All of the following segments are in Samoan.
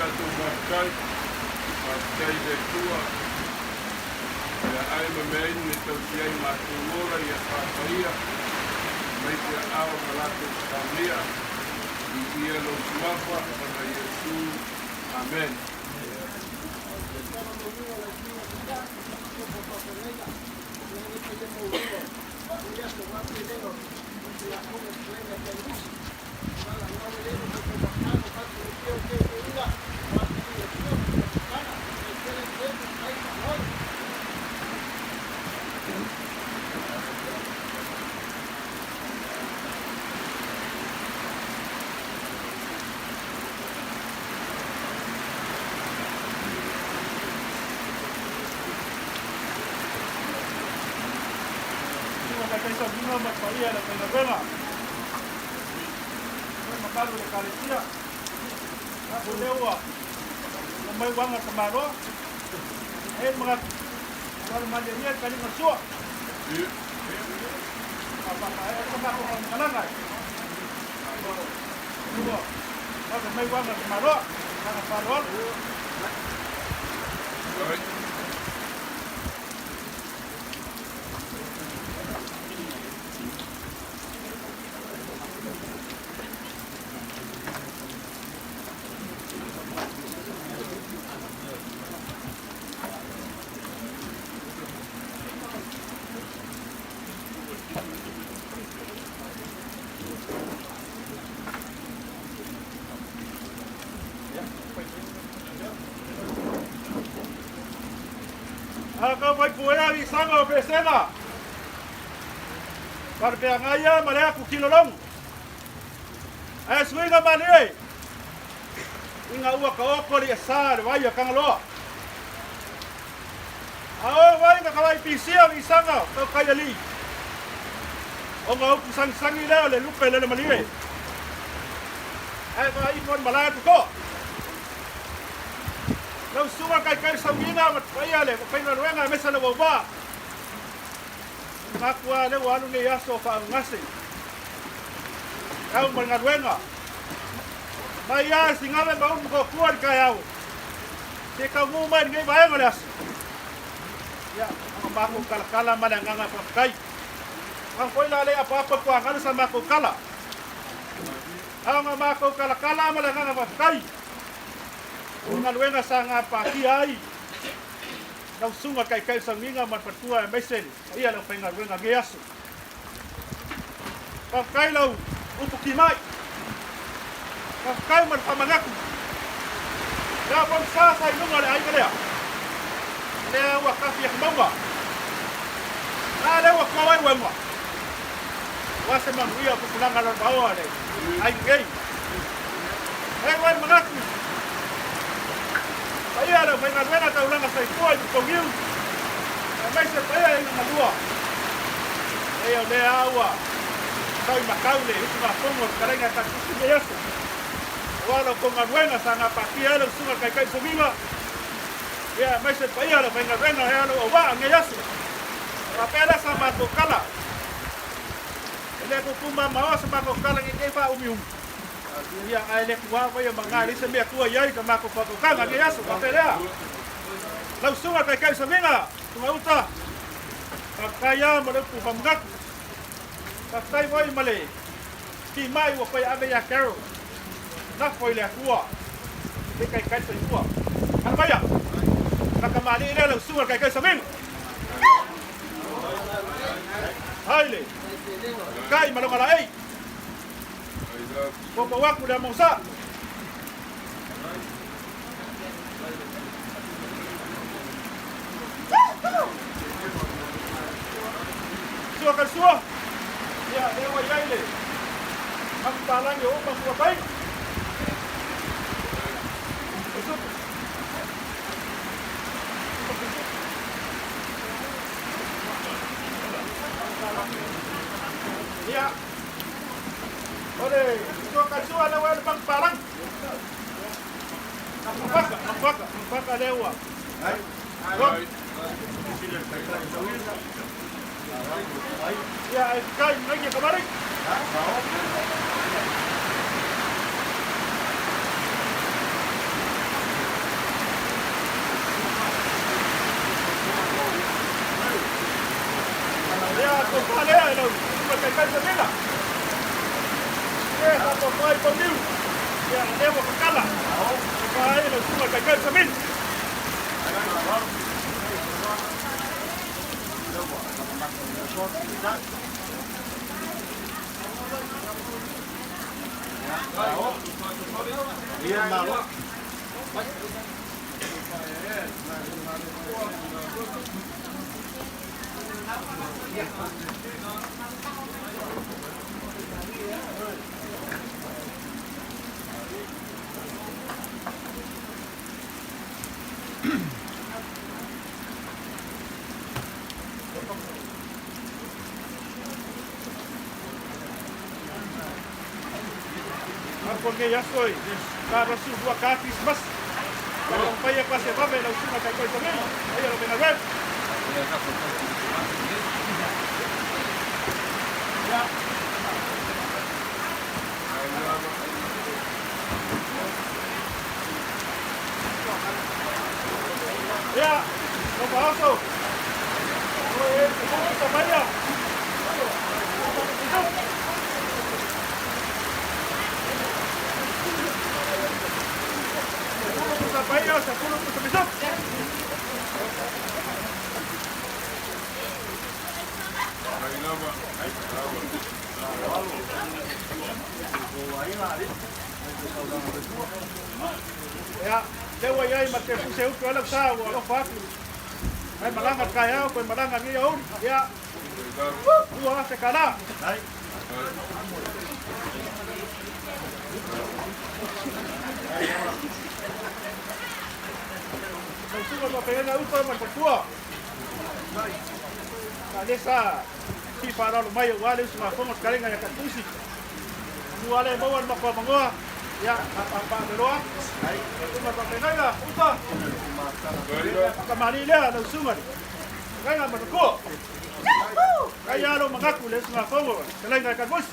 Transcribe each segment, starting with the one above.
tatou faafetai, faafetai i le Atua meaai ma meainu e tausi ai matou ola ia faapaia aemaise aao ma latou saunia. Viia lou Suafa ona Iesu. Amen. Susuga Taitai Sauliga ma le paia i le aufaigaluega. Foi mamalu i le Ekalesia. Tatou lea ua omai uaga tamaloa. Ai le manatu, ua alu malie ia le taliga o le sua. Faapapaea ai sa matou faamatalaga. Ua vave mai uaga tamaloa. Agaga faaaloalo. A kau mai puea i sanga o pesega. Parpeangaia ma le aku kilolongo. Ae suiga malie. Inga ua ka oko li asa le vai a Kangaloa. A o vai nga kawai pisia i sanga kau kai ali. O nga upu sangisangi leo le lupe le le malie. Ae va i mon malaya tuko. Lau suga kai kai saugiga ma paia le faigaluega aemaise le uauvā. Makua lea ua alu nei aso o faaugase. Tau ma le galuega. Mai lava sigave ma ulu toatua i le taeao. Se taunuu mai i lenei vaega o le aso. Ia, ona matou talatala ma le agaga faafetai. Ae foi la le apaapa tuagalu sa matou tala. A ona matou talatala ma le agaga faafetai. O galuega sa gapatia ai lau susuga taitai sauiga ma le faletua aemaise le paia o le aufaigaluega i lenei aso. Faafetai lau upu timai. Faafetai ma le faamanatu. Lea foi sa sa i luga o le aiga lea. Lea ua kafi atu mauga. A lea ua toa ai uauga. Ua se manuia o tupulaga lona vaoa le aiga nei. E ua le manatu. Paia le aufaigaluega taulaga soifua i Pupogiu. Aemaise paia i Galua. E o lea ua tau i matau le usugafono o le fetalaiga e tatou i lenei aso. Aua la outou galuega sa gapatia ai lau susuga i le Taitai Somiga, ia aemaise le paia o le aufaigaluega e alo aua lenei aso. Faapea lea sa matou tala. E le tutu mamaoa sa matou tala nei nei faaumiumi. Ia ae le tuā mai o maga leai se mea tua i ai sa matou faatautaga lenei aso. Faapea lea. Lau susuga i le Taitai Somiga, Susuga Uta, faafetai lava mo le upu faamanatu. Faafetai foi ma le timai ua fai ave ia Carol. Nafo i le Atua. Le kaikai soifua. Ala maia. Na tamalii lea lau susuga i le kaikai saviga. Hai le. Kai ma longa laei. Popo aku le amosa. Sua ka sua. Ia, lea ua i ai le mafutalagi o uma fuapai. Ia, o le sua ka sua lea ua i ai le mafutalagi. Mafaka, mafaka, mafaka lea ua. Ia, e kai mai ke kamari. tofa lea e lau susuga taitai Samina. Ia, sa tofa i Pauniu. Ia, o lea ua tatala. Tofa ai e lau susuga taitai Samina. Ako lenei aso i 82 ka Krisimasi. Ia taumafai e pasi e vave lau susuga Taitai Samina, paia lau Faigaluega. Ia, lau Faaoso, o e paia. Ia, lea ua i ai ma te puse utu ai lau sa ua alofa atu. Ai malaga le taeao toe malaga nei aoauli. Ia, $2,000 tala. Lau susuga faapena uta ma le faletua. A lea sa fia faaaloalo mai aua le usugafono a le fetalaiga ia Tatuisi. Manu lava lea e maua le matou avanoa, ia, a paapaa loa atu. Lau susuga faafeagaiga uta. Ia, faatamalii lea lau susuga le fetalaiga ma le faletua. Kai lava lou manatu i le usugafono a le fetalaiga ia Tatuisi.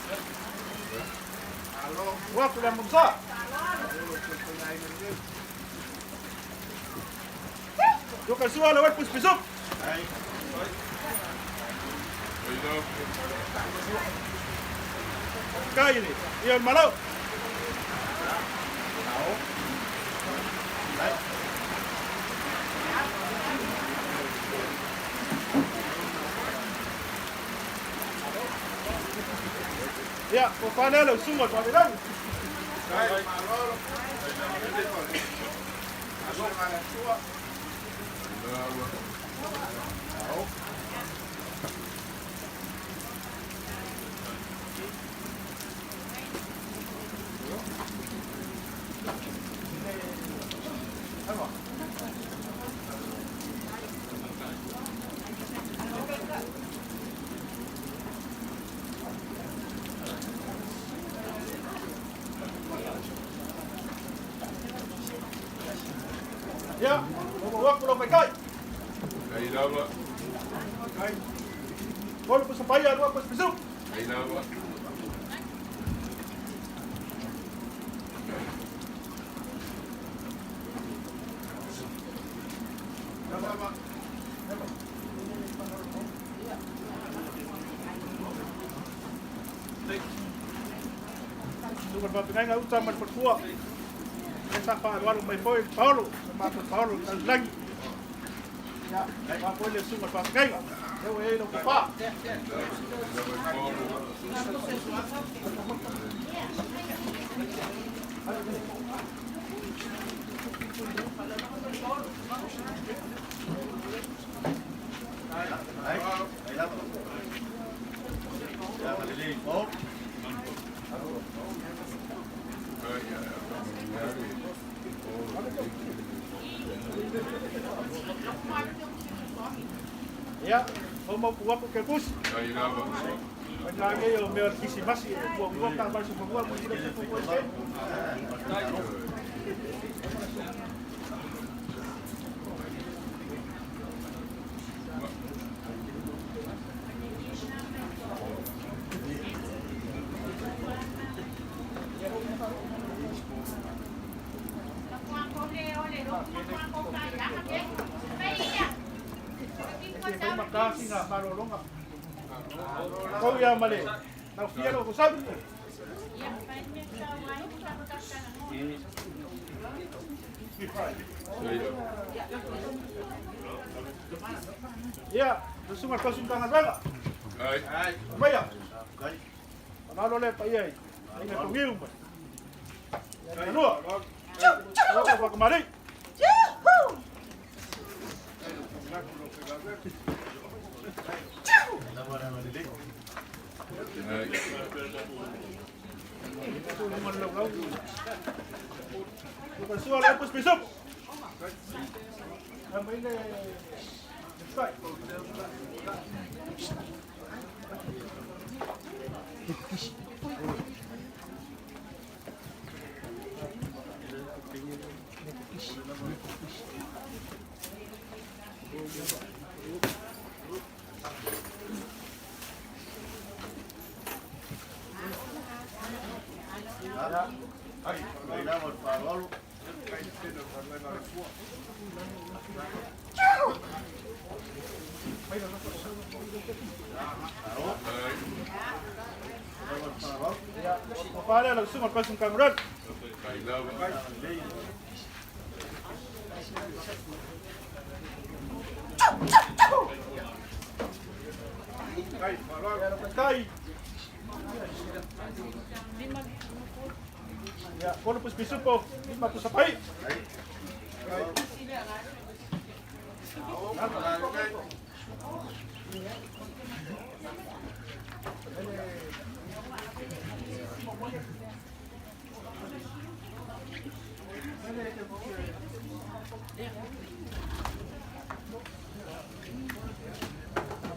Ua atu le Amonusa. Ioka sua le uepu pisup. Kai le, ia le malo. Ia, o whanau lau susuga Tualelagi. Ia, o atu lau maitai. Ai lava. Ai. Olo pusa paia, lua pusa pisu. Ai lava. Susuga faafeagaiga uta ma le faletua. Lea sa faaaloalo mai foi Paolo, sa matou Paolo i Taulagi. Ia, aua foi le susuga faafeagaiga. Lea ua i ai lau tofa. Ia, o mau pu atu ke pusi. Ai lava. Mai la nei o mea o le Kirisimasi e muamua taavale sofonua mo sila sofonua i se. E te fai makasina malologa. Kau ia male. Nau fia lo ko sau. Ia, susunga tausi Matagaluega. Ai. Maia. Malalo le paia i aiga togiu mai. Ia galua. Alofa whakamari. Ai. Sua le pus pisup. Mai le Sai. O pare la susunga tausi Matagaluega. Ai lava. Kai. Ia, kono pus pisupo, lima tu sapai.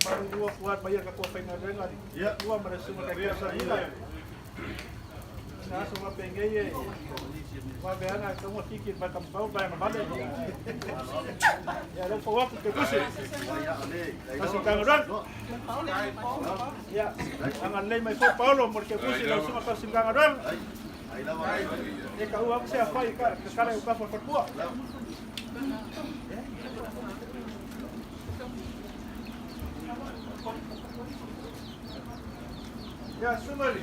Baru dua kuat bayar ka kuat pengen dengar. Ya. Dua mara semua kaki sa ila. Sa semua pengeye. Wa beana kamu kiki ba kampau ba na bale. Ya lo fo ke kusi. Kasi kanguran. Ya, angan lei mai fo Paulo porque kusi lo semua kasi kanguran. E ka ua se afai ka kala u ka fo fortua. Ya, sumali.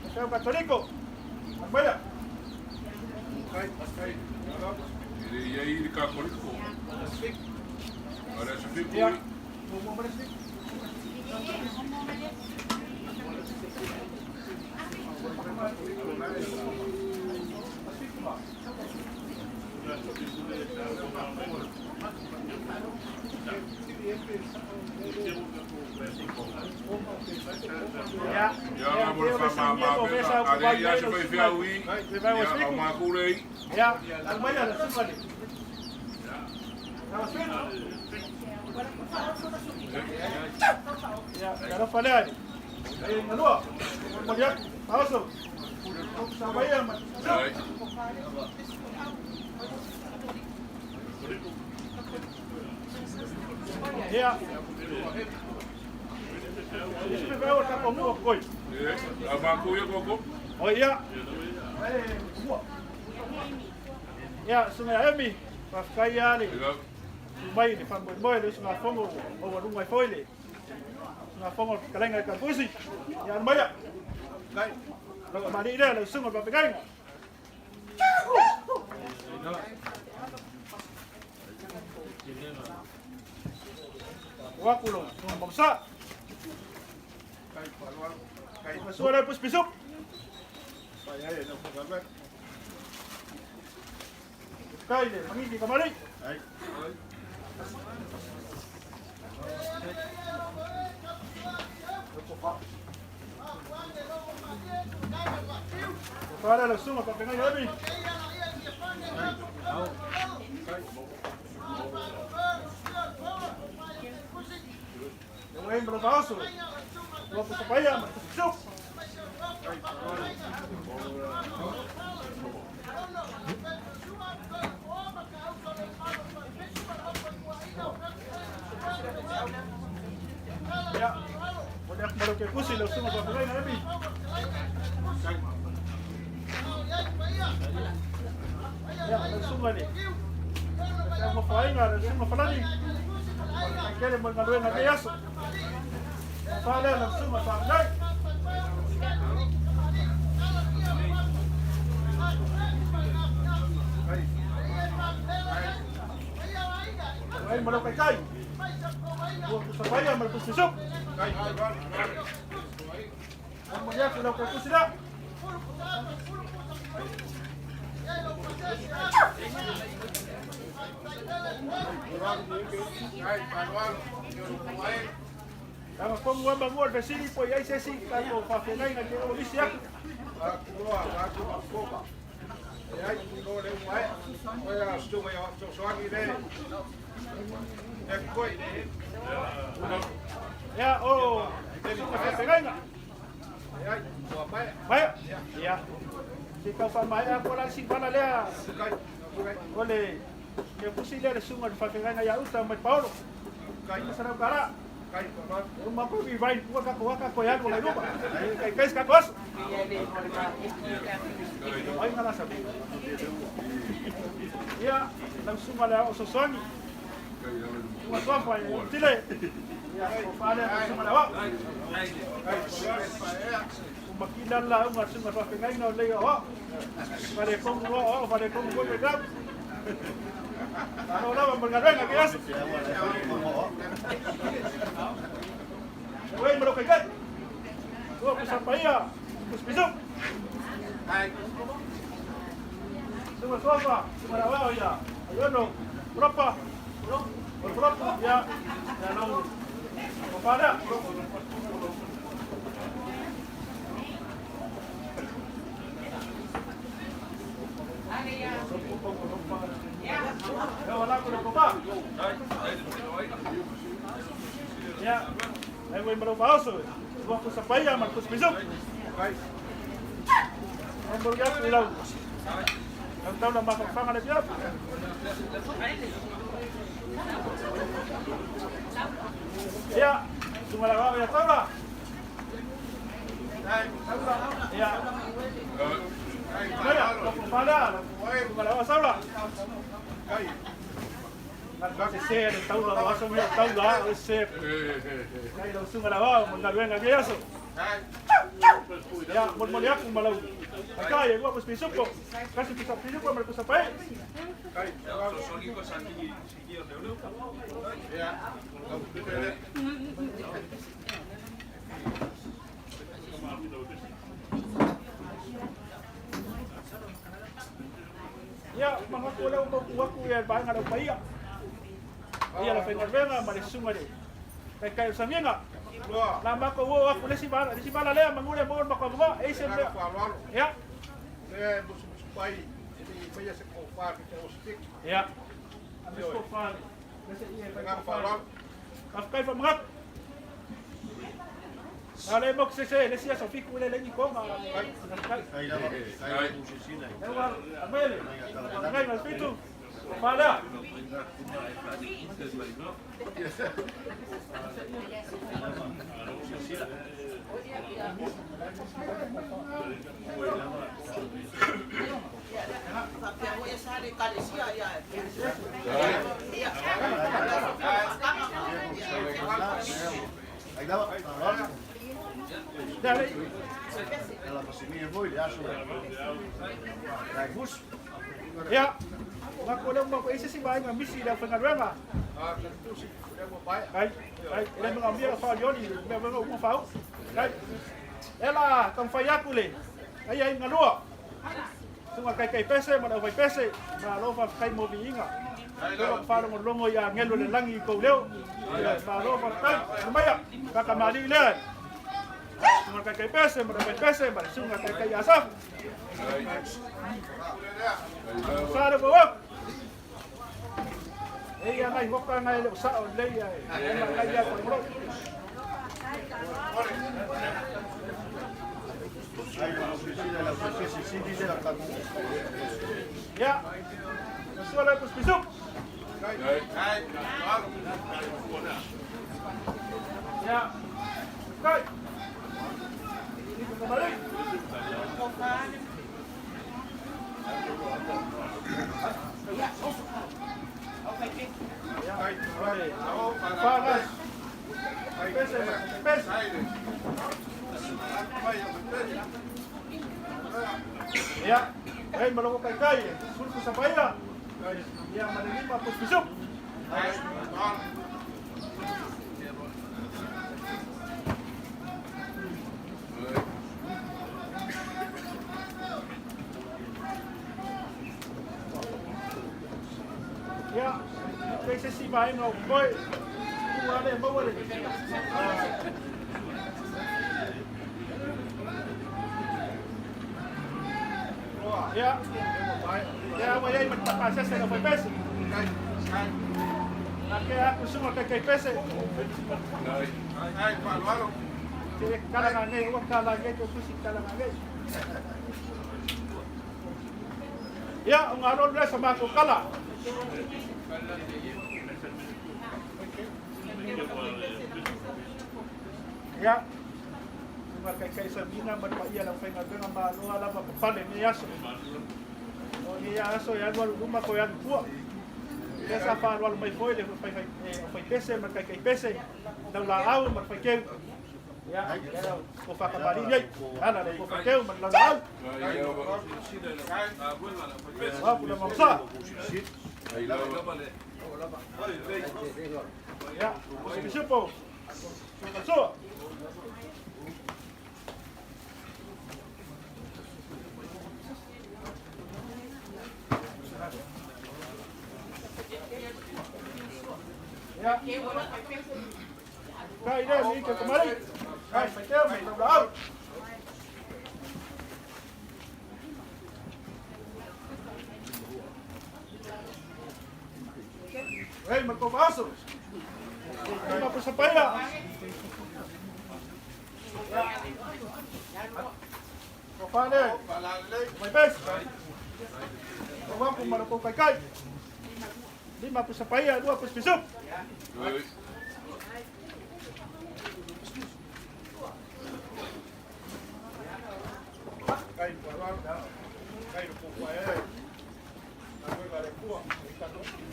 Museo Católico. Abuela. Ele ia ir católico. Olha, se fico. Ya. Mo mo si. Ya. Ya, vamos a mamá. Are ya se foi fiaui. Ya, ma kurei. Ya, abuela, sumali. Ya, ya falei. Aí, Malua. Olha, pausa. Sabaya, mas. Ai. Ya. Isso me vai botar como coi. A makuia koko. Olha. Ya, sunga emi, pa kai ali. Mai le fa moi le sunga fongo o wa lunga foi le. Sunga fongo kalenga ka pusi. Ya maya. Kai. Lo mari le le sunga pa pegai. Wakulo, sunga bomsa. Kai suara pus pisup. Kai le mangiki kamari. Ai. Para la suma pa pegai abi. Lo embro baso. Lo pus pa ya, sup. Ya. Boleh aku baru ke pusi lo suma pa pegai abi. Ya, la suma ni. Ya mo fainga, la suma falani. Tele mo galuega nei aso. Fale la suma fa ngai. Ai mo kai kai. Ua ku sapaia ma ku sisuk. Mo ya ku lau ku sila. Tama kongu wamba ngua vesili po iai sesi ka ko whawhenai nga te o lisi aku. Ia o sunga whawhenai. Mai. Ia. Si kau wha mai a ko la si bala lea. O le ke pusi lea le sunga le whawhenai ia uta mai Paolo. Kai masarau kara. Uma ko vi vai pua ka ko ka ko ya ko le lupa. Kai kai ka kos. Ai ngala sa. Ia, la sunga le o sosongi. Uma sofa e tile. Ia, ko fale o sunga le wa. Uma kila la uma sunga fa fengai no le o. Fale kongu o, fale kongu ko me grab. Ano la mo galuega que as. Oi, mo kai kai. Tua ku sapaia, ku spisu. Sunga sofa, sunga la wa ya. Ayo no, propa. Propa ya. Ya no. Ko fale. Ya wala ko ko pa. Ya. Ai wei mo faoso. Tua ku sapaia ma ku spisu. Ai mo ya ku lau. Ang tau na makapanga na biya. Ya, sunga la wa ya taula. Ya. Ya, ko fala, sunga la wa saula. Se se le taula wa so me taula se. Ai lo sunga la wa mo galuega ke aso. Ya, mo mo ya ku malau. Kai, gua ku spisuko. Kasi ku sapisuko ma ku sapai. Ya, mga kula mo kuha ku ya ba nga pa iya. Ia la fenga ma le sunga le. Kai kai samienga. La ma ko wo aku le si bala, le si bala le mangule mo ma ko mo e se le. Ya. Ya. Ame ko fa. Le se ia fa fa. Ka kai fa mga. Ale mo se se le si a Sofi ku le le ni ko ma. Kai. Ewa, amele. Ngai mas fitu. Fala. Dale. Ya. Ngako le mo ese si ba nga misi la fenga renga. Ai, ai, ele me ngamia fa yoni, me me mo fa. Ai. Ela kam fa yakule. Ai ai ngalua. Sunga kai kai pese ma vai pese, ma lo fa kai mo viinga. Lo fa lo longo ya ngelo le langi ko leo. Ma lo fa kai, maya, ka ka mali le. Sunga kai kai pese, ma vai pese, ma sunga kai kai asaf. Sare bo. Ei ngai hoka ngai le sa o le ia. Ngai ia ko mo. Ya. Suara ku spisuk. Ya. Kai. Ini kembali. Ia, o le tofa lena. Pese ma pese. Ia, ai ma loko kaikai, sulu pusa paia. Ia, ma le lima pusi pisup. Ia, pei se isi vaega o koe, ua le maua le Ia, ia ua iai ma le papasese lau faipese. Na ke aku sunga kai kai pese. Te kala ngā nei, ua kala ngei tō tusi kala ngā nei. Ia, o ngā rolu lea sa mākou kala. Ia, sunga kai kai sa mina ma pa ia lau whainga ma loa lava papale nei aso. O nei aso e alu alu luma ko e alu tua. Lea sa whaalualu mai foi le whai whai whai pese ma kai kai pese. Lau la au ma whai keu. Ia, ko whakamari nei. Ana le ko whai keu ma lau la au. Wa pula mamsa. Ia, bisupo. Soa. Ia. Kai le mi ke kamari. Kai whai keu ma lau la au. Hei, ma ko vaso. Ma pusa paia. Ko whale. Mai pes. Ko waku ma ko kai kai. Lima pusa paia, lua pus pisup.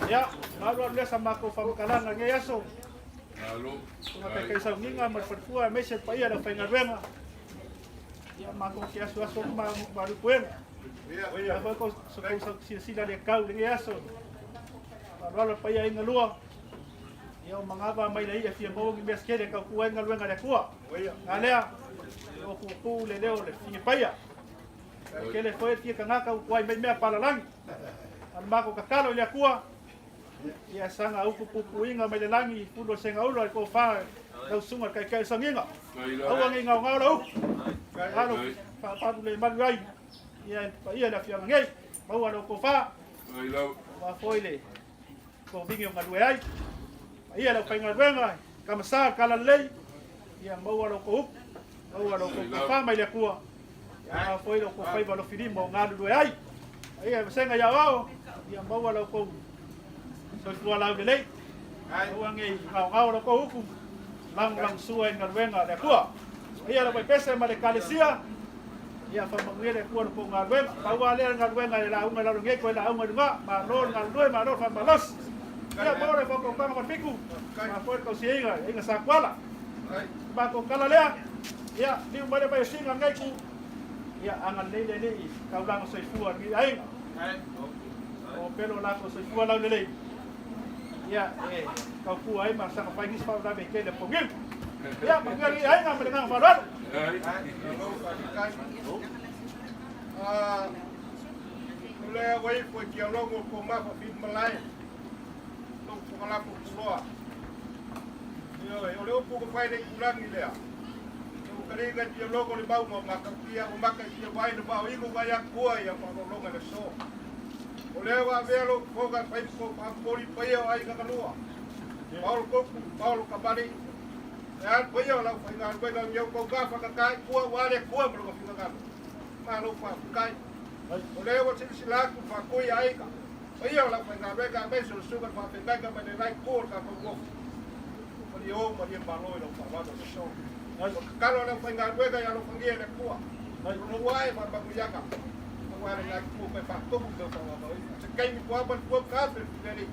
Ia, malu alu lea sa makou faamakalaga i lenei aso. Tuna kai saugiga ma le falefua aemaise le paia o le aufaigaluega. Ia matou te asuasu atu ma malu puega. Ia foi ko so kou silasila le kau i lenei aso. Faaaloalo le paia aiga lua. Ia o magava mai le ia fia maua ni mea se tele e tautua ai galuega a le Atua. A lea, o puupuu le leo o le fine paia. E tele foi le fia tagata ua tuai mai mea palalagi. A o le matou tatalo i le Atua, ia saga upu puipuiga mai le lagi i pulu o le segaula o le tofa lau susuga le taitai o le sagiga. Aua ne i gaogao lau upu. Alo faapalu le malu ai ia le paia i le afioaga nei. Maua lau tofa. Aua foi le tovigi o galue ai. Paia le aufaigaluega, Kamasa, Kalalelei, ia maua lo outou upu, maua lo outou tofa mai le Atua, ia foi lo outou faiva alofilima o galulue ai. Paia e vasega i aoao, ia maua lo outou soifua laulelei, aua ne i gaogao lo outou upu, lagolagosua i galuega a le Atua. Paia le Vaipese ma le Ekalesia, ia faamanuia le Atua i lo outou galuega. Pau lava lea le galuega e lauga i lalo nei toe lauga i luga. Malo le galulue, malo le faamalosi. Ia maua le faautautaga falefitu, mafoe le tausiaiga i aiga Sa Tuala. O matou tala lea, ia liu mai le vaiasiga lenei itu, ia agalelei le Alii i taulaga soifua i lenei aiga. O pele o latou soifua laulelei, ia e tautua ai ma saga fai nisi faalavelave e tele o Poniu. Ia manuia lenei aiga ma le agaga faaaloalo. O lea ua ifo i tialogo ko mafa fi malae lou fokalafo puloa. Ioe, o le upu ko fai le itulangi lea. O kaliga tialogo le mauga o makautia o maka i tia vai le vao igo vai akua ia whaalologa le so. O lea ua avea lou fofoga e fai ma kou faapoli paia o aiga galua. Paolo Kopu, Paolo Kamali, e a le paia o le aufaigaluega o iau kou gafa kaka'i pua ua le Atua ma lona finagalo. Malo faafetai. O lea ua silasila atu le faatui a aiga, paia o le aufaigaluega aemaise o le susuga i le faafeagaiga mai le la itu o le tatou nofo. Malie o, malie malo i lau faaaloalo i le aso. O le tatalo a le aufaigaluega ia alofagia e le Atua, lou ae faamanuiaga, aua le la itu pe faatumu mea faaauauina. Se taimi tua ma le tua ta afe le Alii.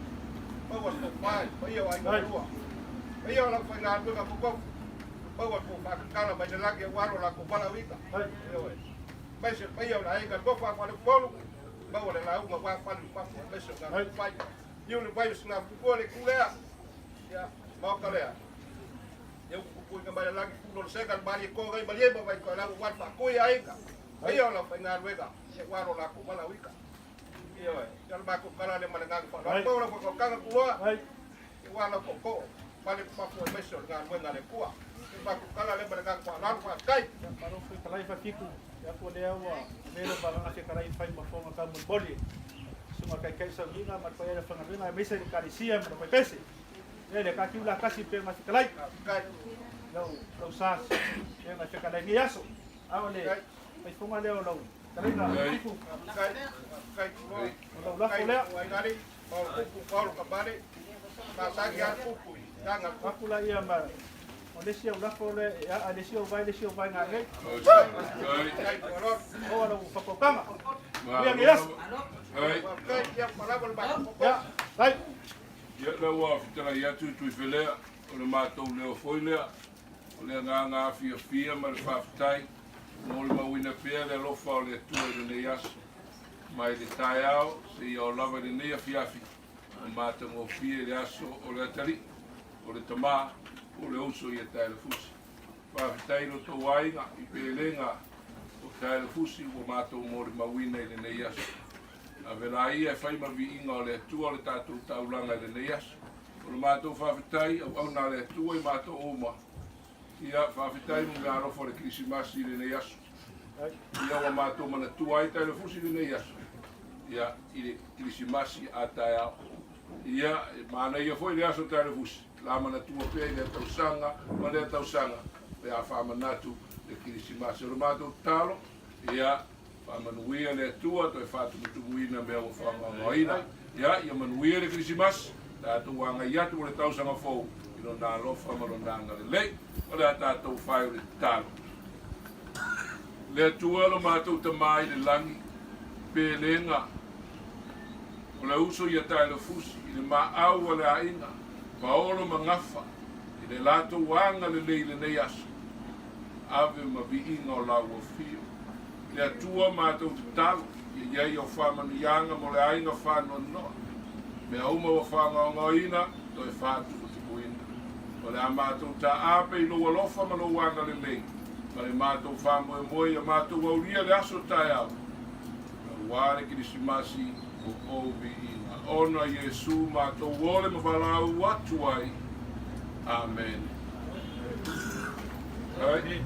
Maua le tofa i le paia o aiga e lua. Paia o le aufaigaluega totofi, maua le tofa tatala mai le lagi aua lo latou valaauina. Ioe. Aemaise le paia o le aiga nofo a Faleupolu, maua le lauga aua fale i fafo aemaise o Gagaifai. Niu le vai o Sinafutua le itu lea. Ia, maota lea. Ia upu pupuiga mai le lagi fulo le sega le malie toga i malie ma vai toelau aua le faatui aiga. Paia o le aufaigaluega, ia aua lo latou valaauina. Ioe, ia o le matou tala lea ma le agaga faaaloalo. Maua lau faautautaga Tuloa, aua lau tootoo, fale ma fafo aemaise o le galuega a le Atua. Ia o le matou tala lea ma le agaga faaaloalo, faafetai. Ia, malo fetalai Fafitu, ia atu lea ua avea lau valaga fetalai e fai ma fofoga taumolimoli e Susuga Taitai Sauniga ma le paia o le aufaigaluega aemaise le Ekalesia ma le Vaipese. Ia le taatiu la tasi pei ona fetalai. Faafetai. Lau lau sa pei ona fetalai nei aso. A o le faifoga lea o lau fetalaiga Fafitu. Faafetai. Faafetai Tuloa. O lau lafo lea. Avatu laia ma o le isi au lafo lea e aa le isi au vae le isi au vae galei. Maua lau faapautaga. Manuia lenei aso. Ia, tai. Ia, lea ua fetalai atu i Tuifelea, o le matou leo foi lea, o le agaga fiafia ma le faafetai mo le mauina pea le alofa o le Atua i lenei aso. Mai le taeao seia oo lava i lenei afiafi, ua matagofie le aso o le atalii, o le tama, o le uso ia Taelefusi. Faafetai i lo tou aiga i pelega o Taelefusi ua matou molimauina i lenei aso. Ave laia e fai ma viiga o le Atua le tatou taulaga i lenei aso. O le matou faafetai, auauna a le Atua i matou uma. Ia, faafetai mo meaalofa o le Kerisimasi i lenei aso. Ia ua matou manatua ai Taelefusi i lenei aso. Ia, i le Kerisimasi a taeao. Ia, e manaia foi le aso Taelefusi, la manatua pea i lea tausaga ma lea tausaga pe a faamanatu le Kerisimasi. O le matou tatalo, ia, faamanuia le Atua toe faatumutumu mea ua faagaogaoina. Ia, ia manuia le Kerisimasi, tatou agai atu o le tausaga fou i lona alofa ma lona agalelei. O le a tatou fai o le tatalo. Le Atua lo matou Tama i le lagi, pelega o le uso ia Taelefusi i le maau a le aiga, paolo ma gafa i le latou agalelei i lenei aso, ave ma viiga o lau afio. Le Atua matou tatalo, ia i ai au faamanuiaga mo le aiga faanoanoa. Mea uma ua faagaogaoina, toe faatuputumuina. O le a matou taape i lou alofa ma lou agalelei, ma le matou faamoemoe ia matou aulia le aso taeao, aua le Kerisimasi o ou viiga. Ona Iesu matou ole ma valaau atu ai. Amene. Ai.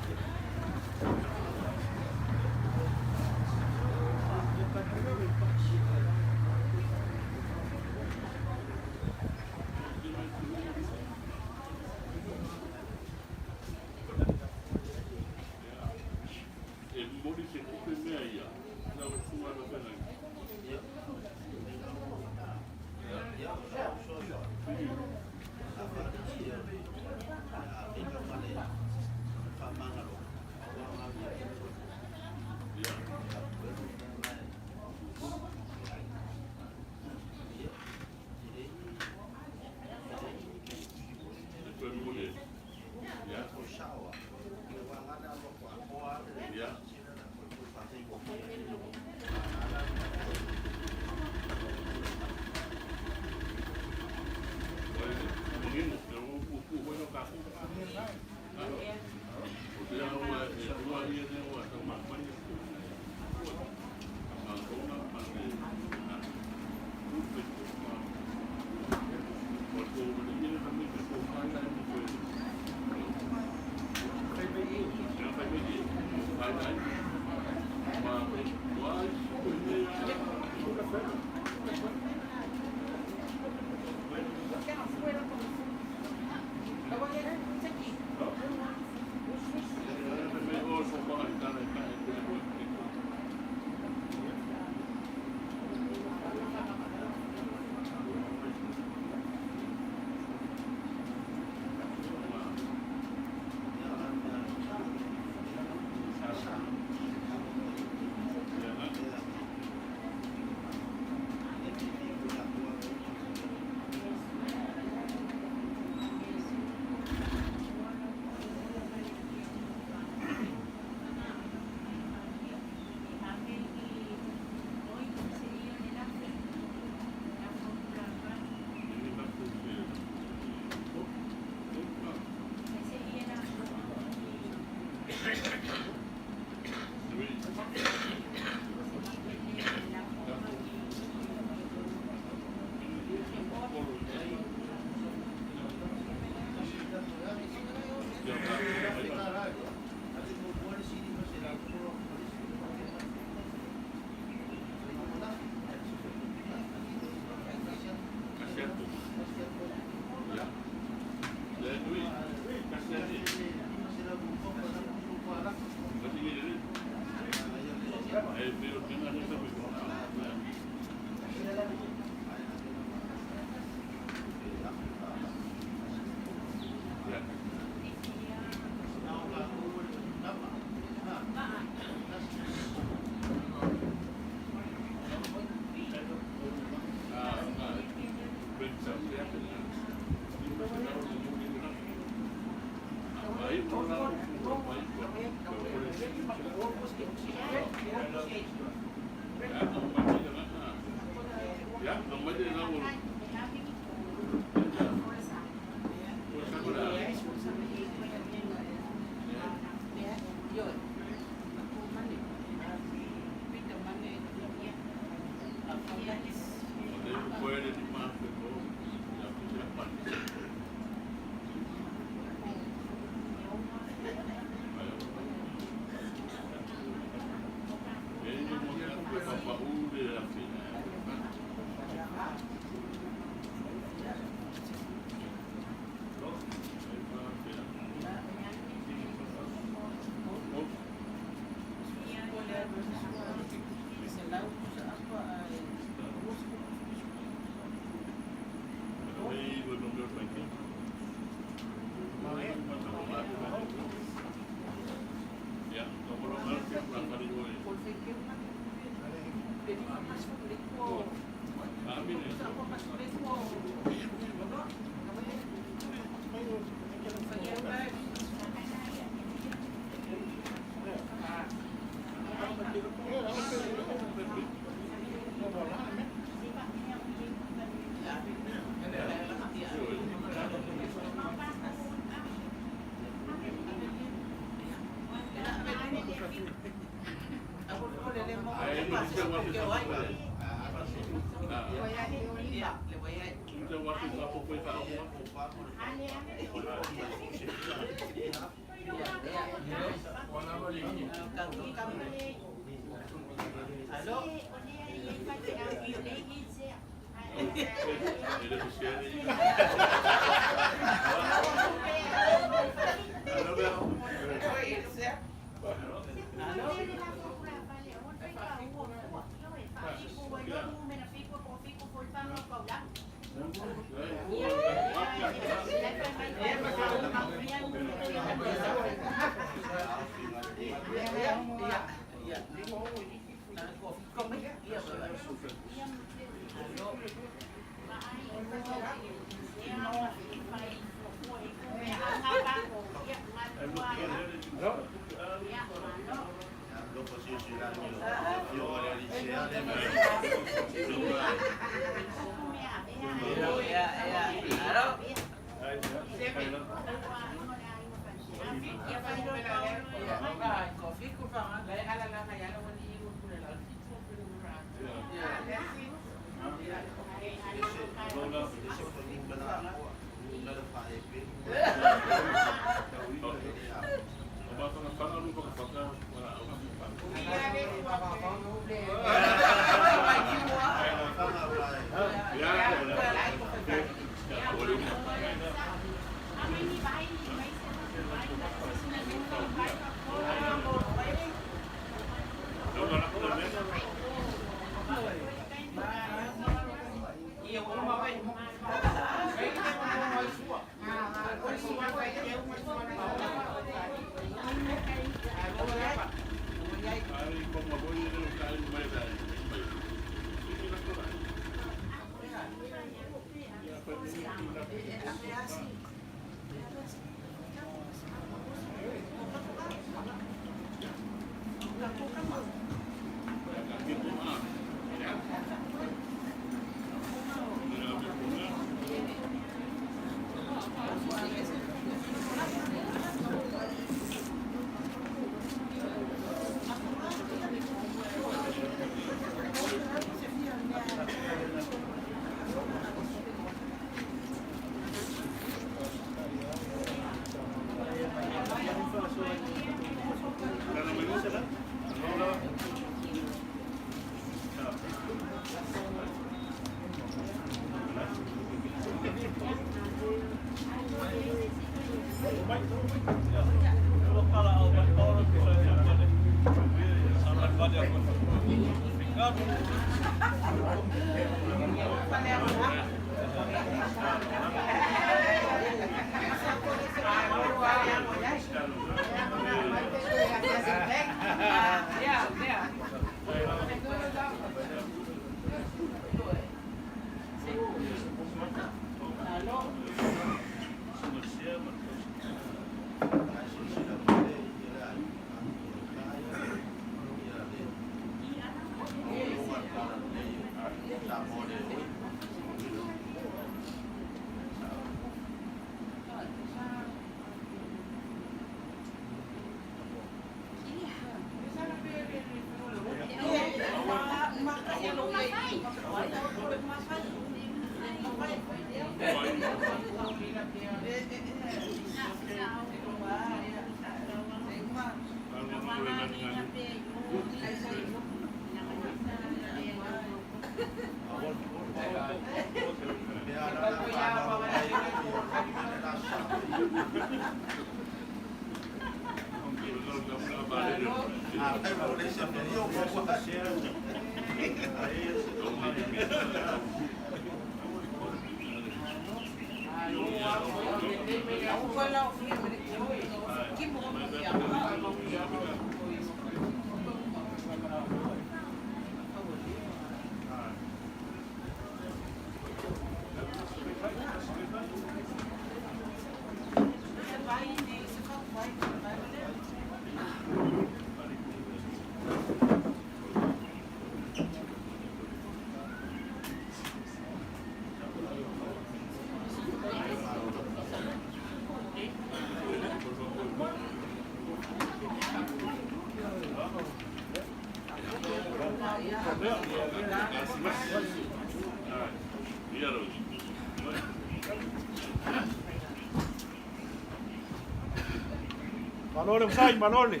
Malo le masai, malo le.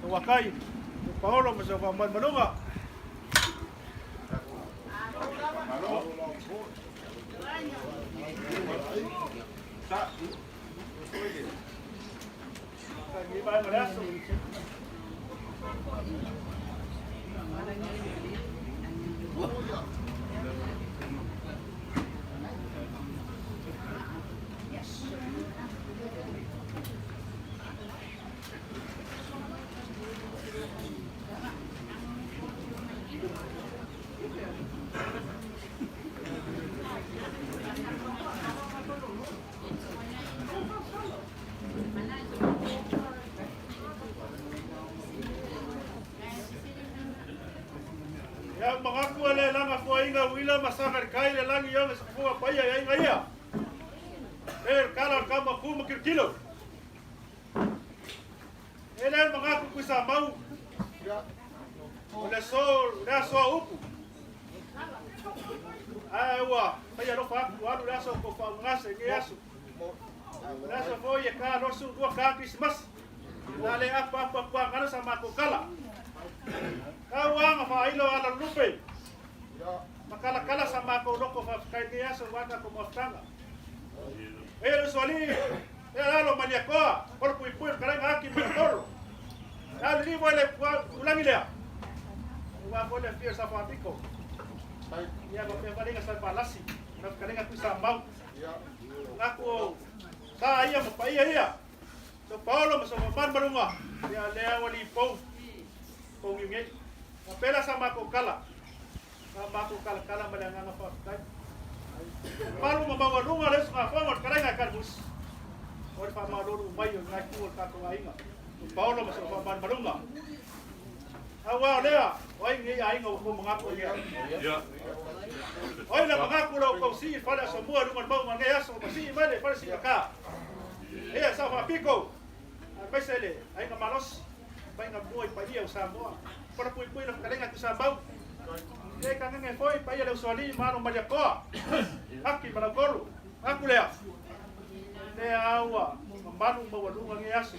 Wakai, Paolo ma sa maluga. Ia magaku le langa foinga wila masanga kai le langi yo sa foa paia ia inga ia. E kala kama kuma kirkilo. Ele magaku kuisa mau. O le sol, le so upu. Ai paia lo fa ku alu le so ko fa ngase ngi asu. Le so foi ka no su dua ka Christmas. Na le apa apa pa ngana sa ma ko kala. Kau anga fa ilo ala lupe. Makala kala sa mako loko fa kai ni aso waka ko maftanga. E le soli e alo maniakoa, olo pui pui kala ngaki mo toro. Ya li mo le ulangi lea. Wa fo le fia sa fa piko. Ya ko pe valenga sa palasi. Na kalenga ku sa mau. Ngaku sa ia mo pa ia ia. So Paolo mo so man malunga. Ya le wali pou. Pou ngi. Pela sa mako kala. Sa mako kala kala malanga nga fa kai. Palu ma lunga le sa fa mo kala nga kalbus. Ori fa ma lolu mai o ngai ku ka ko ainga. Paolo mo so fa man malunga. Awa lea, oi ngi ainga o ko mga ko ia. Ya. Oi la mga ko lo ko si fa la so mo lunga mau ma ngai aso ma si ma le fa si ka. Ia sa fa piko. Ai sele ainga malos. Pai nga buai pa ia o Samoa. Para pui pui la kalenga ku Sabau. E ka nge foi pa ia le usoli mano maria koa. Aki malakolu. Aku lea. Le aua manu mawalunga nge aso.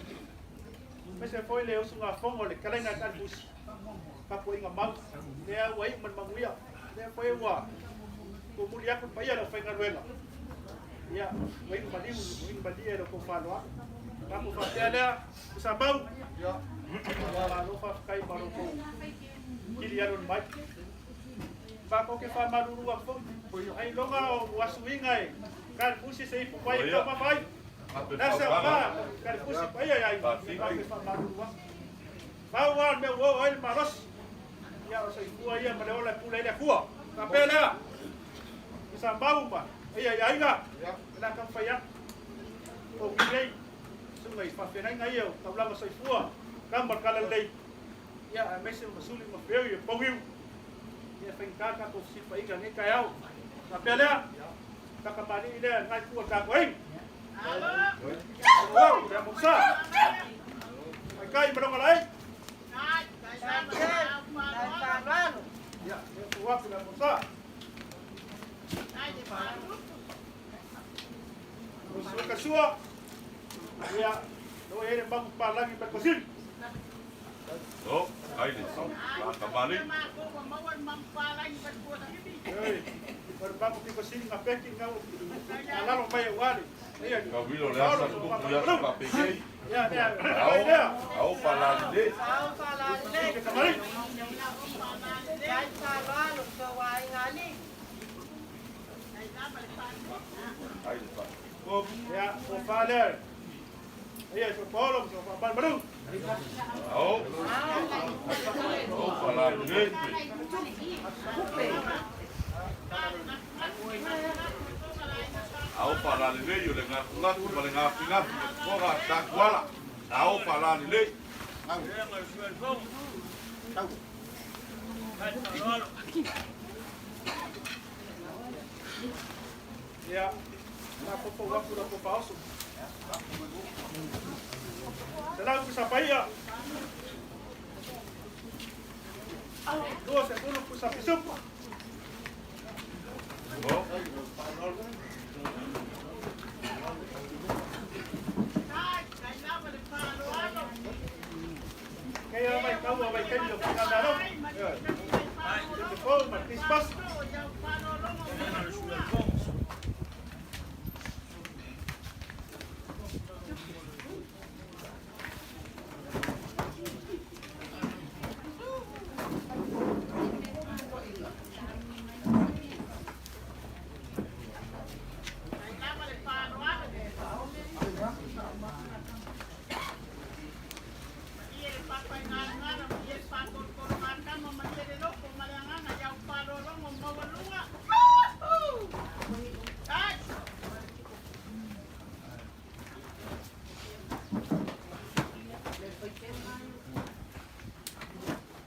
Mese foi le usu nga fongo le kalenga ka bus. Ka pui nga mau. Le aua i man manguia. Le foi ua. Ko muri aku pa ia le whainga ruela. Ia, wai maliu, wai malia le ko whaloa. Ka ko whatea lea, ku Sabau. Ia. Malo fa kai malo ko. Kili alu mai. Ma ko ke fa malulu wa fo. Ai longa o asuinga e. Ka pusi se ipu pai ka ma mai. Nasa ma ka pusi pai ai. Ka ke fa malulu wa. Pau wa me wo ai maros. Ia o se fua ia ma le ola pula ile fua. Ka pele. Isa mau ma. Ia ia inga. La ka fa ya. O kei. Sungai fa fena ia o taulanga soifua. Ka markala lei. Ia a mese masuli ma feu ia pogiu. Ia whaikaka ko sipa ika nge kai au. Ka pea lea. Taka mani i lea ngai kua ka koe. Wow, lea moksa. Mai kai maronga lai. Ia, lea kuaku lea moksa. Sua kasua. Ia, no e ere mangu palangi pa kosin. No, ai le. Kamali. Ei, o mangu ki kosin nga peki nga lalo mai wali. Ia, Ka wilo le asa kuku ya sa papegei. ia, ia, Ao, ia. ao palali le. Ke kamari. Ai le pa. O, ia, o fale. Ia, so polo, so pa maru. Ao. Ao palali le. Ao palali le yo le ngaku ngaku ma le ngafi ngafi le koga takuala. Ao palali le. Ia, na popo waku na popo oso. Selau ku sapaia. Dua se tulu ku sapisup. No. Kaya mai kau mai kai yo ka na ro. Te po ma Christmas.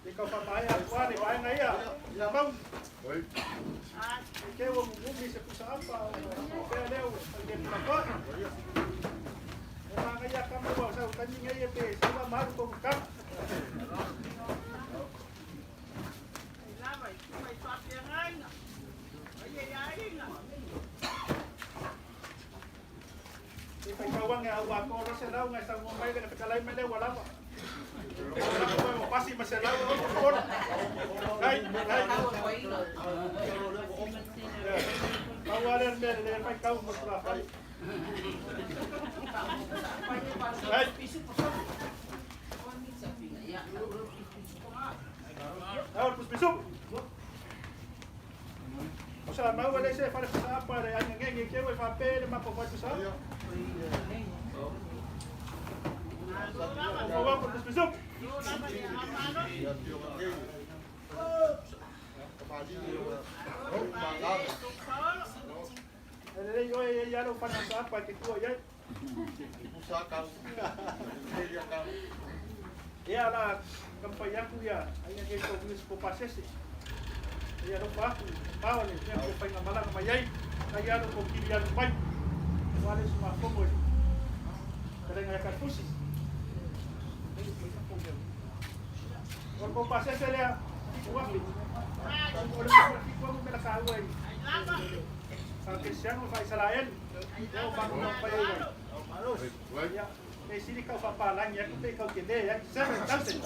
Te kau pa mai a kwa le vai ngai ia. Ia mau. Oi. Ke o mumi se pusa apa o pe leo le pula ko. E ma ngai ia ka mo sa ka ni ngai e pe sa ma maru ko ka. Te pai kau ngai au a ko ro se lau ngai sa mo mai le ka lai mai le wala ma. Pasi ma se lau o ko. Kai kai. Kau ale me le pai kau mo tra. Kai. Au pus pisu. O sea, mau le se fale pusa apa le ai nge nge ke we fa pe le ma po pusa. O wa pus pisu. Le yo ya lo fa na apa ke ku ya. Ia la kampai aku ia ai nge ko wis ko pasese. Ia lo fa pa le te ko fai na mala mai ai. Ai lo ko kiri alu mai. Wale suma fomo. Kare ngai ka fusi. O ko pasese le o afi. O le ko ko me la ka uai. Sa Cristiano fa Israel. Leo pa ko pa ai. Ia e sili kau fa pa langi aku pe kau kende ya 7,000.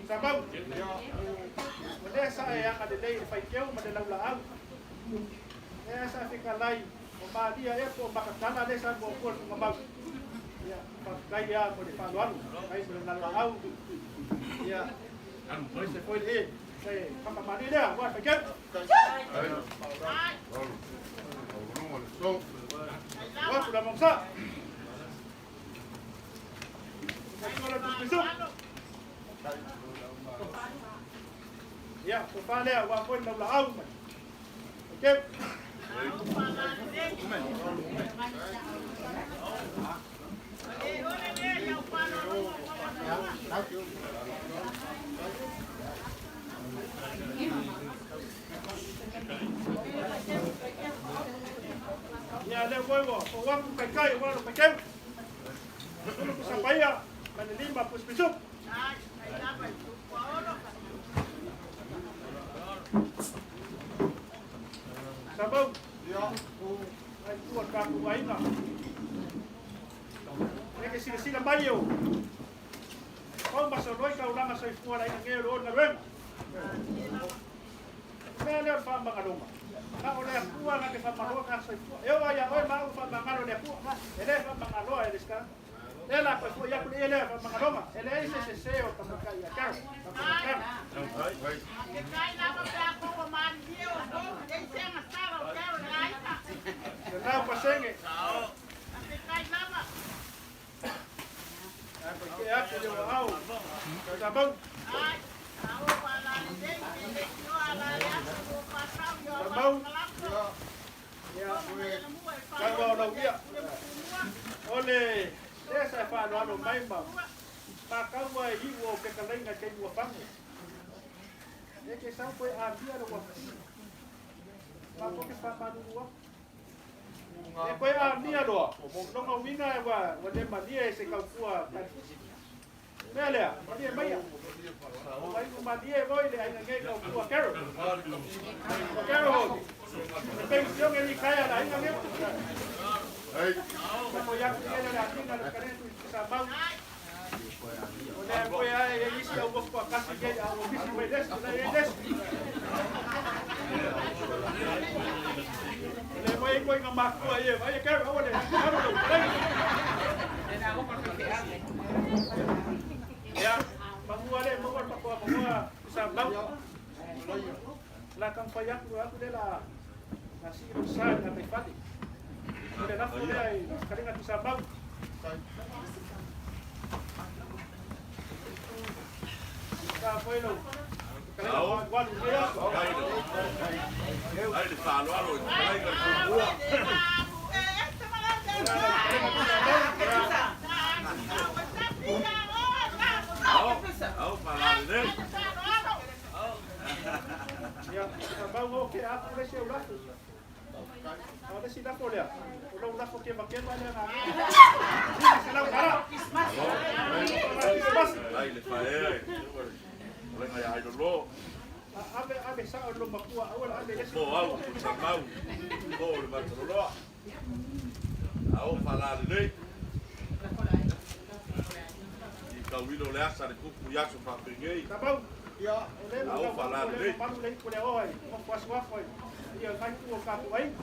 Sabau. O lea sa e anga le lei le whaikeu ma le laula au. Lea sa fika lai o maalia e po makatana le sa mo kua tunga mau. Ia, faafetai lava mo le faaaloalo, faafetai mo le lalaau. Ia, aemaise foi le e faamalie lea aua le faitau. Ua la mamsa. Ia, tofa lea aua foi lau laau mai. Faitau. Ia, lea foi ua fou atu taitai aua le faitau. Sulu pusapaia ma le lima pusipisu. Samau. Ai tua tatou aiga. E ke silasila mai o. Pau masoloi taulaga soifua le aiga nei o le o le galuega. O mea lea o le faamagaloga. Na o le Atua na te faamagaloa tagata soifua. E oo lava ia oe ma au faamagalo e le Atua. E le faamagaloa e le isi tagata. Lea la toe foi atu le ie lea faamagaloga. E leai se sese o tamaitai ia Carol. Faamagaloga. Lena pasenge. Ae faikee atu i le au Samau. Samau. Ia, tau ao lau ia. O le lea sa e faaaloalo mai ma pākau ai iu o fetalaiga i taimi ua fagu. E ke sau koe amia le uafu. Matou te faamalulu atu. E koe amia loa, lona uiga ua le malie e se tautua talifusi. Mea lea, malie maia. Ua inu malie foi le aiga nei tautua Carol. O Carol hoi, e penisione li kaea le aiga nei. Sa foi atu i ele le atiga le fetalaiga Tuisamau. O lea foi ae e isi au uafu faatasi nei a ua misi mai le isi, o lea e i ai le isi. O lea foi e i ituaiga matua ia, vaai e Carol, aua le alu lau fetalaiga. Ia, pagua lea e maua le matou avanoa Tuisamau. O le a taumafai atu atu lea la na sii lou sa i le gataifale. O le lafo lea i le fetalaiga Tuisamau. Sa foi lau fetalaiga faaalualu i lenei aso. Ai le faaaloalo i le fetalaiga i le Tumua. Ao, ao faalalelei. Ia, Tuisamau o ke atu le isi au lafo. A o le isi lafo lea, o lou lafo kemakema lea na $500. Krismasi. Ai le faaea i le fetalaiga ia Ailolo. Ave, ave sao i lou matua, aua le ave i le isi. Po au Tuisamau, po o le Mataloloa. Ao faalalelei. I tauilo le asa le kupu i aso faapenei. Samau, o le Ao mau atu, o le faalalelei. mamalu le ipu le oa i nofo asuafo ai. Ia ngai tu o tatou aiga.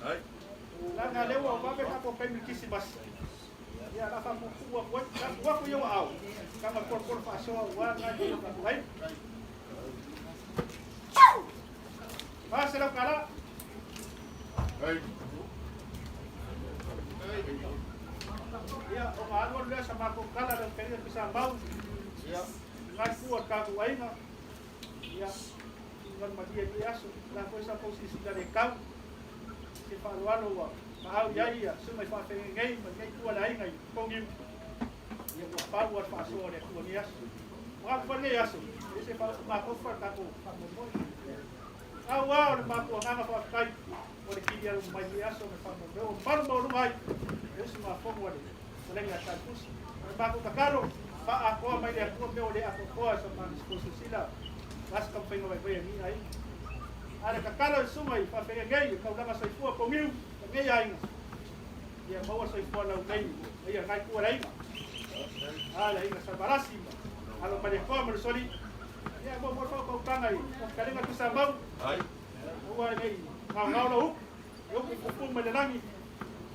Ai. Leaga lea ua vave tatou taimi i le Kirisimasi. Ia, o le a faapuupuu atu ai. O le a tuu atu i ou aao, tama tolotolo faasoa aua nai tu o tatou aiga. $400. Ia, ona alualu lea o sa matou tala lau fetalaiga Tuisamau, nai tu o le tatou aiga. Ia, finagalo malie i lenei aso. O le a foi sa tou silasila le tau i se faaaloalo ua paau i ai ia susuga i faafeagaiga nei ma lenei itu a le aiga i Togiu. Ia ua pau lava le faasoa o le Atua i lenei aso. Manatu foi lenei aso, e le se faautugatofo le tatou faamoemoe. Au lava o le matou agaga faafetai mo le kilialu mai i lenei aso ma le faamoemoe ua mamalu maualuga ai le usugafono a le Fetalaiga ia Taitusi. O le matou tatalo, faaatoa mai le Atua mea ua le atoatoa i sa matou silasila, o le a se taumafaiga vaivai a lenei aiga. A o le tatalo i susuga i faafeagaiga nei, o taulaga soifua pogiu o lenei aiga, ia maua soifua laulelei ma ia lena itu o le aiga. A le aiga Savalasi ma alo Malietoa ma Lusolii, ia e muamua le faautautaga i lau fetalaiga Tuisamau, aua ne i gaogao lau upu, e upu puupuu mai le lagi.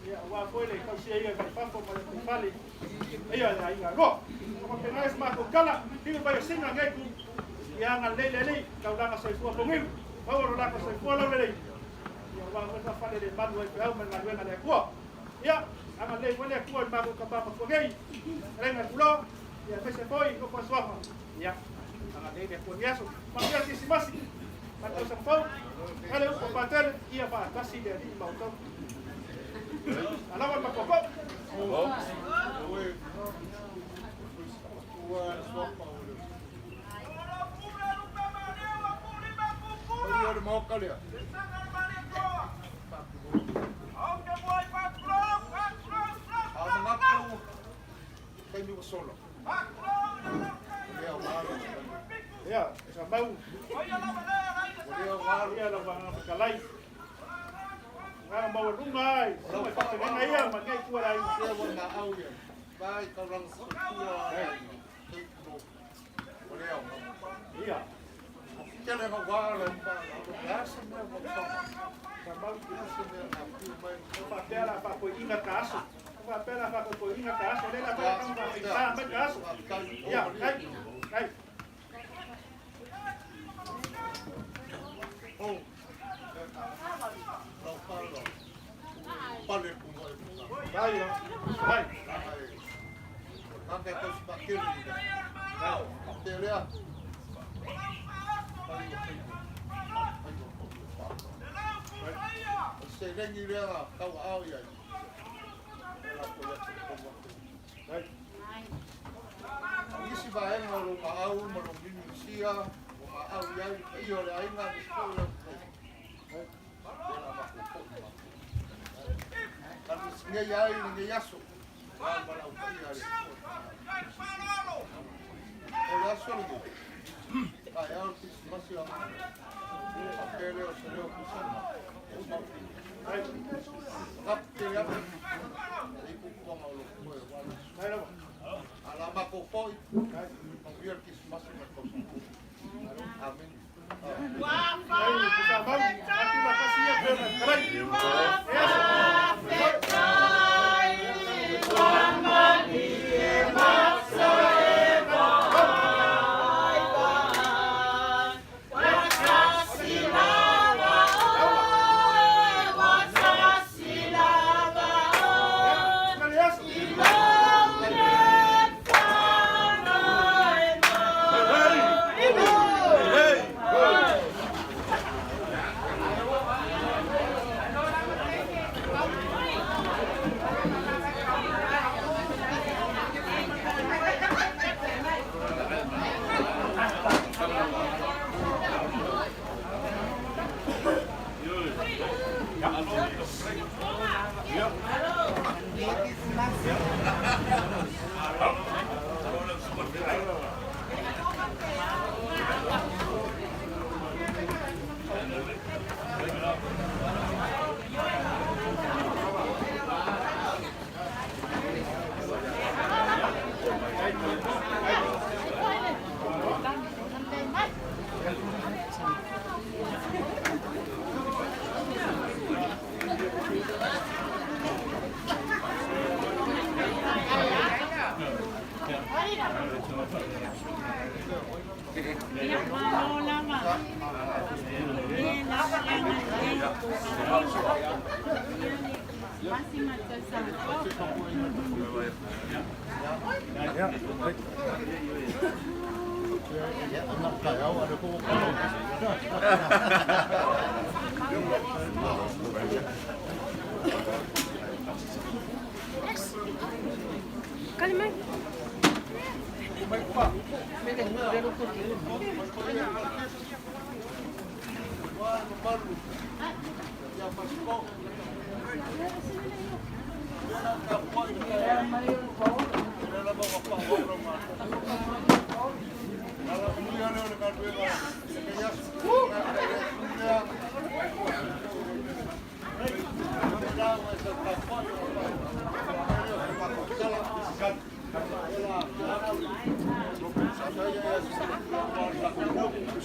Ia, aua foi le tausia ia mai fafo ma le taifale. Ia, le aiga loa. O faapena se matou tala, liu mai o sina nei tu. Ia agalelei le Alii, taulaga soifua pogiu, maua lo latou soifua laulelei. Ia, aua foi le faafale le malu ai feau ma le galuega a le Atua. Ia, agalelei foi le Atua i le matou tama matua nei, fetalaiga i Puloa, ia aemaise foi i nofo a suafa. Ia, agalelei le Atua i lenei aso. Manuia le Kerisimasi ma le tausaga fou. Ale upu a Patele, ia faatasi le Alii ma outou. Alawa le matou pou. Ia, sa mau. Ia, lau vanga fetalai. Ngā maualuga ai, sua i whakatenga ia, ma nei tua lai. Ia. Sa mau. Faapea la faafoiina ta aso. Faapea la faafoiina ta aso. Lea la faapea mai ta aso. Ia, kai, kai. Vai, vai. Vai lava. Ai, sa mau. Ati makasi ia pe na kalai. E aso. Kali aso.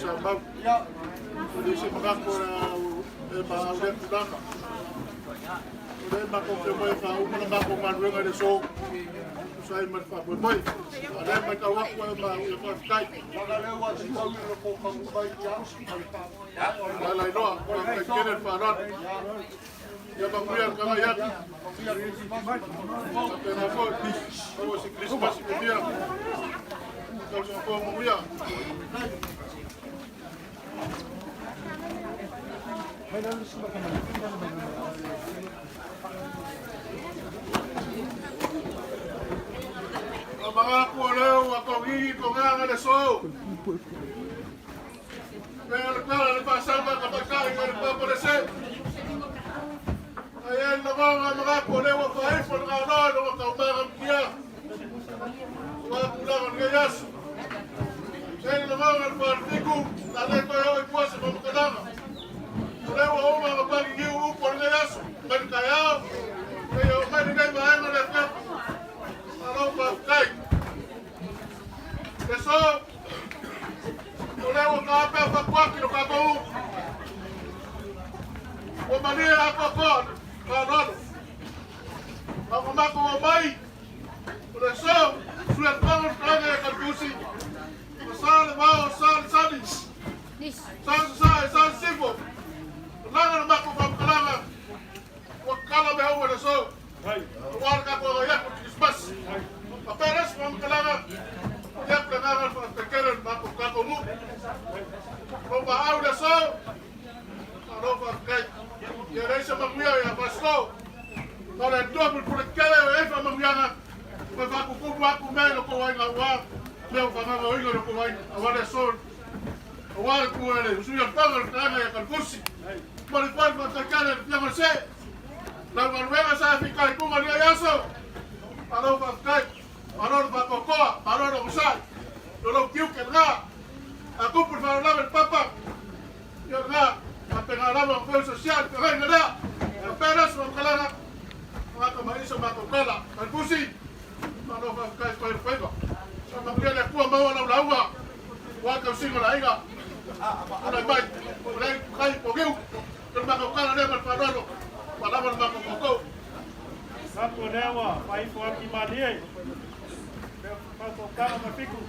Sa mau. O le se makako na e ma au le tulaga. O lea matou feoai e faauma le matou galuega i le aso e tusa ai ma le faamoemoe. A o lea e matau atu ia faafetai. Ala iloa, faafetai tele le faaaloalo. Ia manuia le tagai atu. Faapena foi, maua se Kerisimasi manuia. Tausaga fou manuia. Magaku o leo ua togigi togaga le so. Pea le tala le faasama ka taitai ma le papa le se. Ai e lagonga magaku o leo ua faaifo le ganoa i loga taumaga mtia. Ua tulaga o lenei aso. E lagonga le faalifiku, na le toe oo i tua se faamatalaga. O lea ua uma ona pagiliu upu o lenei aso, mai le taeao, seia oo mai lenei vaega o le afiafi. Malo faafetai. Le aso, o lea ua taape fatuaki lo tatou upu. Ua malie atoatoa le faaaloalo. A ua matou omai, o le aso, sui atuaga o le talaga ia Kalitusi, ua sa le vao, sa le sali, sa sasae, sa sisifo. O laga le matou faamatalaga, ua tatala mea uma i le aso, aua le tatou agai atu i le Kerisimasi. A pea le isi faamatalaga, momoli atu le agaga o le faafetai tele i le matou tatou nuu. O lou maau i le aso, malo faafetai. Ia leai se manuia ia Fasitoo. Na o le Atua pulepule tele o i ai faamanuiaga, toe faatutumu atu mea i lo outou aiga aua mea ua faagaogoina i lo outou aiga, aua le aso, aua le tu e le usuia le paga o le fetalaiga ia Kalifusi. Momoli foi le faafetai tele i le Afioga i le Se, lau galuega sa e fitaituga i lenei aso, malo faafetai, malo le faatoatoa, malo le onosai, o lou tiute lena. A tupu le faalavelave i le papa, ia lena, faapena lava ona feusiusiai le feagaiga lea. Faapea le aso faamatalaga, tagata maisa matou tala. Kalifusi, malo faafetai fai le faiva. Faamanuia le Atua maua lau lauga, aua le tausiga o le aiga. Tulai mai, o lea kai pogiu, o le matou tala lea ma le faaaloalo, ua lava le matou toutou. Sapo lea ua faaifo atu i malie. Fautautaga ma fiku.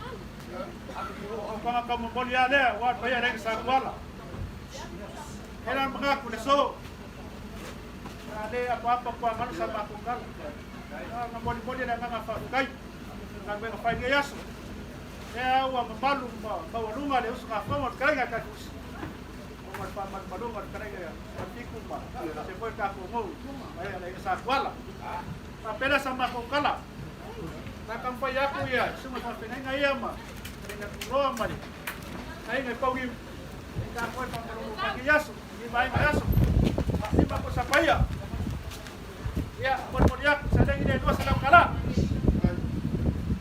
O fanga tau momoli a lea, ua paia le sa tuala. Ela mga ku le so. Ale apa apa kua malu sa matou tala. Na moli moli le agaga faafetai. Galuega fai nei aso. Lea ua mamalu ma maualuga le usugafono a le fetalaiga a Kalifusi. Ona o le faamalumaluga o le fetalaiga ia Fiku ma se foi tatou nuu mai le aiga sa Tuala. Faapea lea sa matou tala. Na taumafai atu ia susuga i faafeagaiga ia ma fetalaiga Turoa ma le aiga i Pauliu. E tatou e faamalolo mai nei aso, nei vaega e aso. Faalima ko sapaia. Ia, molimoli atu, seleni le $200.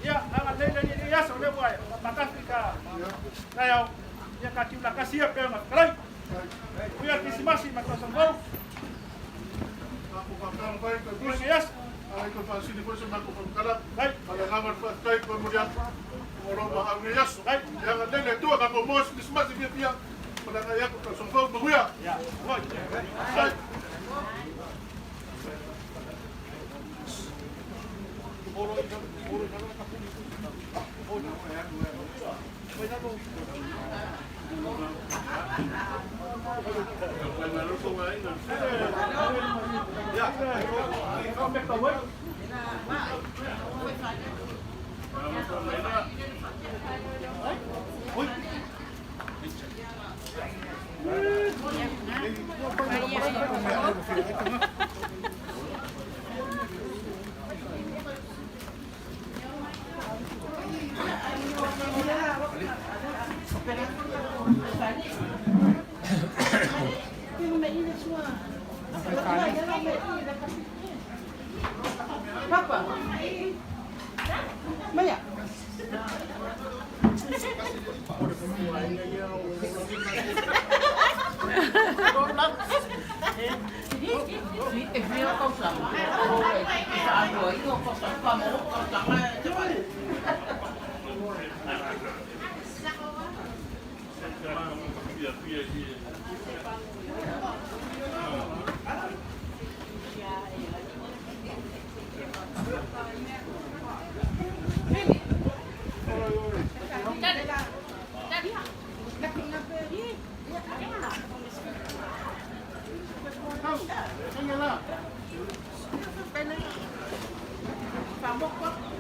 Ia, agalelei le nei aso, lea ua matafi ka taeao. Ia, ka tiula kasi ia pe ona fetalai. Uia le Kerisimasi ma le tausaga fou. Matou faapea ona fai Ui nei aso. Ai toe faasili foi se matou faamatalaga. A le agaga o le faafetai toe momoli atu o lou maau nei aso. Ia agalelei le Atua tatou moa se Kerisimasi fiafia ma le agai atu i le tausaga fou. Manuia. Ia, oi. Sai. Ia, faafetai lea. Faamotu atu.